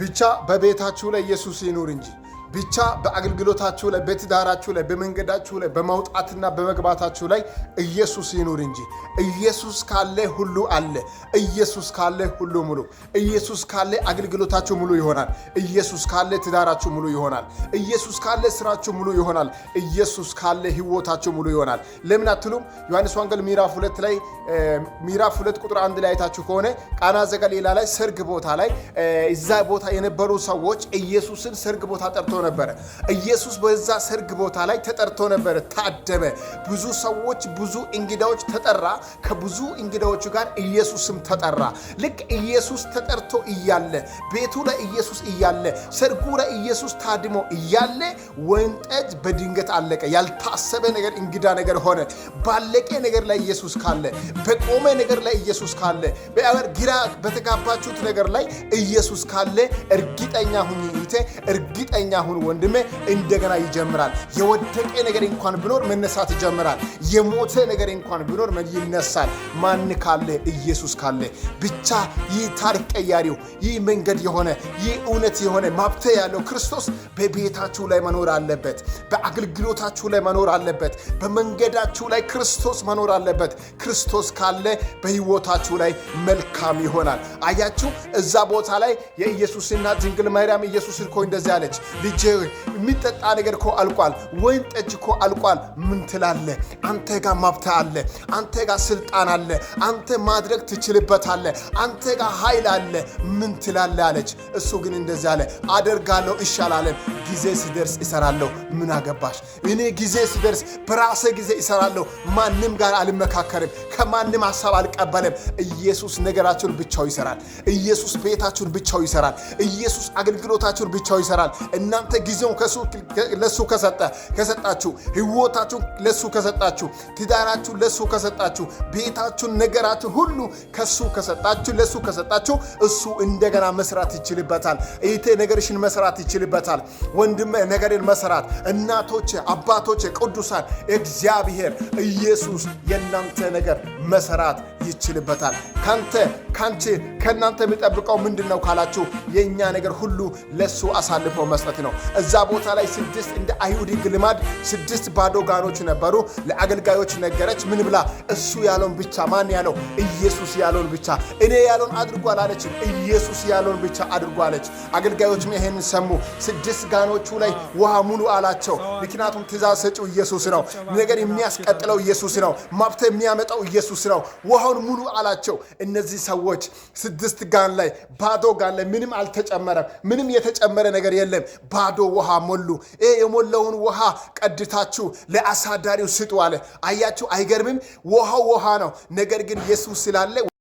ብቻ በቤታችሁ ላይ ኢየሱስ ይኑር እንጂ፣ ብቻ በአገልግሎታችሁ ላይ፣ በትዳራችሁ ላይ፣ በመንገዳችሁ ላይ፣ በመውጣትና በመግባታችሁ ላይ ኢየሱስ ይኑር እንጂ። ኢየሱስ ካለ ሁሉ አለ። ኢየሱስ ካለ ሁሉ ሙሉ። ኢየሱስ ካለ አገልግሎታችሁ ሙሉ ይሆናል። ኢየሱስ ካለ ትዳራችሁ ሙሉ ይሆናል። ኢየሱስ ካለ ስራችሁ ሙሉ ይሆናል። ኢየሱስ ካለ ህይወታችሁ ሙሉ ይሆናል። ለምን አትሉም? ዮሐንስ ወንጌል ምዕራፍ 2 ላይ፣ ምዕራፍ 2 ቁጥር 1 ላይ አይታችሁ ከሆነ ቃና ዘገሊላ ላይ ሰርግ ቦታ ላይ እዛ ቦታ የነበሩ ሰዎች ኢየሱስን ሰርግ ቦታ ጠርቶ ነበረ። ኢየሱስ በዛ ሰርግ ቦታ ላይ ተጠርቶ ነበረ፣ ታደመ። ብዙ ሰዎች፣ ብዙ እንግዳዎች ተጠራ። ከብዙ እንግዳዎቹ ጋር ኢየሱስም ተጠራ። ልክ ኢየሱስ ተጠርቶ እያለ፣ ቤቱ ላይ ኢየሱስ እያለ፣ ሰርጉ ላይ ኢየሱስ ታድሞ እያለ ወይን ጠጅ በድንገት አለቀ። ያልታሰበ ነገር፣ እንግዳ ነገር ሆነ። ባለቀ ነገር ላይ ኢየሱስ ካለ፣ በቆመ ነገር ላይ ኢየሱስ ካለ፣ ግራ በተጋባችሁት ነገር ላይ ኢየሱስ ካለ እርግጠኛ ሁኝ እህቴ፣ እርግጠኛ ሁን ወንድሜ፣ እንደገና ይጀምራል። የወደቀ ነገር እንኳን ቢኖር መነሳት ይጀምራል። የሞተ ነገር እንኳን ቢኖር ይነሳል። ማን ካለ? ኢየሱስ ካለ ብቻ። ይህ ታሪክ ቀያሪው፣ ይህ መንገድ የሆነ፣ ይህ እውነት የሆነ፣ ማብተ ያለው ክርስቶስ በቤታችሁ ላይ መኖር አለበት። በአገልግሎታችሁ ላይ መኖር አለበት። በመንገዳችሁ ላይ ክርስቶስ መኖር አለበት። ክርስቶስ ካለ በሕይወታችሁ ላይ መልካም ይሆናል። አያችሁ፣ እዛ ቦታ ላይ የኢየሱስ እናት ድንግል ማርያም ኢየሱስ እኮ እንደዚህ አለች፣ ልጄ የሚጠጣ ነገር እኮ አልቋል፣ ወይን ጠጅ እኮ አልቋል። ምን ትላለህ? አንተ ጋር መብት አለ፣ አንተ ጋር ስልጣን አለ፣ አንተ ማድረግ ትችልበታለህ፣ አንተ ጋር ኃይል አለ። ምን ትላለህ አለች። እሱ ግን እንደዚህ አለ፣ አደርጋለሁ፣ እሺ አላለም። ጊዜ ሲደርስ እሰራለሁ። ምን አገባሽ? እኔ ጊዜ ሲደርስ በራሴ ጊዜ እሰራለሁ። ማንም ጋር አልመካከርም፣ ከማንም ሀሳብ አልቀበልም። ኢየሱስ ነገራችሁን ብቻው ይሰራል። ኢየሱስ ቤታችሁን ብቻው ይሰራል። ኢየሱስ አገልግሎታችሁን ብቻው ይሰራል። እናንተ ጊዜውን ለሱ ከሰጣችሁ፣ ህይወታችሁን ለሱ ከሰጣችሁ፣ ትዳራችሁን ለሱ ከሰጣችሁ፣ ቤታችሁን፣ ነገራችሁን ሁሉ ከሱ ከሰጣችሁ፣ ለሱ ከሰጣችሁ እሱ እንደገና መስራት ይችልበታል። እህቴ ነገርሽን መስራት ይችልበታል። ወንድሜ ነገርን መስራት፣ እናቶቼ፣ አባቶቼ፣ ቅዱሳን እግዚአብሔር ኢየሱስ የእናንተ ነገር መስራት ይችልበታል። ካንተ፣ ካንቺ፣ ከእናንተ የሚጠብቀው ምንድን ነው ካላችሁ የእኛ ነገር ሁሉ ለሱ አሳልፎ መስጠት ነው። እዛ ቦታ ላይ ስድስት፣ እንደ አይሁድ ሕግ ልማድ ስድስት ባዶ ጋኖች ነበሩ። ለአገልጋዮች ነገረች። ምን ብላ? እሱ ያለውን ብቻ። ማን ያለው? ኢየሱስ ያለውን ብቻ። እኔ ያለውን አድርጉ አላለችም። ኢየሱስ ያለውን ብቻ አድርጉ አለች። አገልጋዮችም ይሄንን ሰሙ። ስድስት ጋኖቹ ላይ ውሃ ሙሉ አላቸው። ምክንያቱም ትእዛዝ ሰጪው ኢየሱስ ነው። ነገር የሚያስቀጥለው ኢየሱስ ነው። መብት የሚያመጣው ኢየሱስ ነው። ውሃውን ሙሉ አላቸው። እነዚህ ሰዎች ስድስት ጋን ላይ፣ ባዶ ጋን ላይ ምንም አልተጨመረም። ምንም የተጨመረ ነገር የለም። ባዶ ውሃ ሞሉ። ይህ የሞላውን ውሃ ቀድታችሁ ለአሳዳሪው ስጡ አለ። አያችሁ፣ አይገርምም? ውሃው ውሃ ነው። ነገር ግን ኢየሱስ ስላለ